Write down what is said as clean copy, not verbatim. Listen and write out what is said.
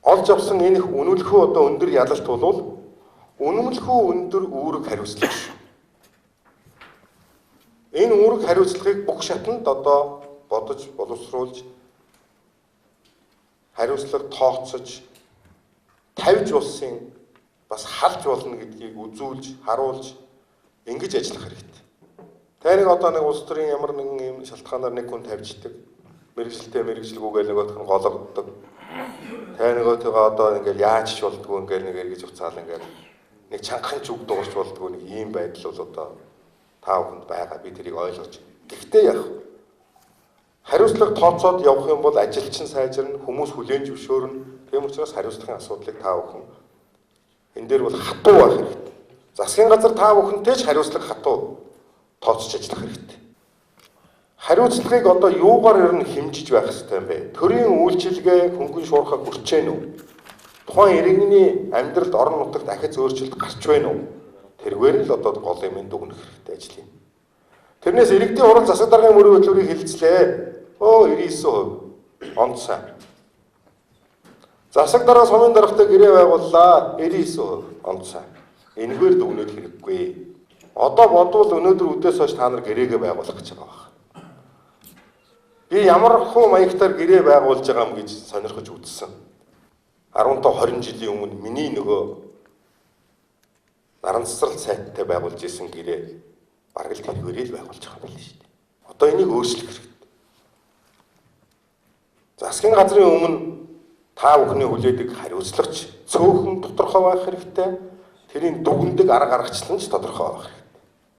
Олж авсан энэ их үнэмлэхүү одоо өндөр ялалт бол үнэмлэхүү өндөр үүрэг хариуцлага шүү. Энэ үүрэг хариуцлагыг бүх шатанд одоо бодож боловсруулж хариуцлага тооцож тавьж улсын бас халж болно гэдгийг үзүүлж, харуулж ингэж ажиллах хэрэгтэй. Тайрыг одоо нэг улс төрийн ямар нэгэн юм шалтгаанаар нэг хүн тавьждаг. Мэргэжилтэй мэргэжилгүйгээл нөгөөх нь гологддог. Тай нөгөөтэйгээ одоо ингээл яаж ч болдгоо ингээл нэг эргэж уцаал ингээл нэг чангахан ч үг дуурч болдгоо нэг ийм байдал бол одоо та бүхэнд байгаа. Би тэрийг ойлгож. Гэхдээ яг хариуцлага тооцоод явах юм бол ажил чинь сайжирна, хүмүүс хүлээн зөвшөөрнө. Тийм учраас хариуцлагын асуудлыг та бүхэн энэ дээр бол хатуу байх хэрэгтэй. Засгийн газар та бүхэнтэй ч хариуцлага хатуу тооцож ажиллах хэрэгтэй. Хариуцлагыг одоо юугаар ер нь хэмжиж байх хэрэгтэй юм бэ? Төрийн үйлчилгээ хөнгөн шуурхай хүрч гэнэ үү? Тухайн иргэний амьдралд орон нутагт ахиц өөрчлөлт гарч байна уу? Тэргээр л одоо гол юм дүгнэх хэрэгтэй ажил юм. Тэрнээс иргэдийн хурал засаг даргын мөрийн хөтөлбөрийг хэлцлээ. Өө 99% онд сайн. Засаг дарга сумын даргатай гэрээ байгууллаа. 99% онд сайн. Энэгээр дүгнээд хэрэггүй. Одоо бодвол өнөөдөр үдээс хойш та нар гэрээгээ байгуулах гэж байгаа баг. Би ямар хуу маягтаар гэрээ байгуулж байгаа юм гэж сонирхож үзсэн. 15 20 жилийн өмнө миний нөгөө наран цэцэрлэг сайттай байгуулж исэн гэрээ бараг л тэргээрээ л байгуулж байгаа юм байна шүү дээ. Одоо энийг өөрчлөх хэрэгтэй. Засгийн газрын өмнө та бүхний хүлээдэг хариуцлагач цөөхөн тодорхой байх хэрэгтэй. Тэрийн дүгндэг арга аргачлал нь ч тодорхой байх хэрэгтэй.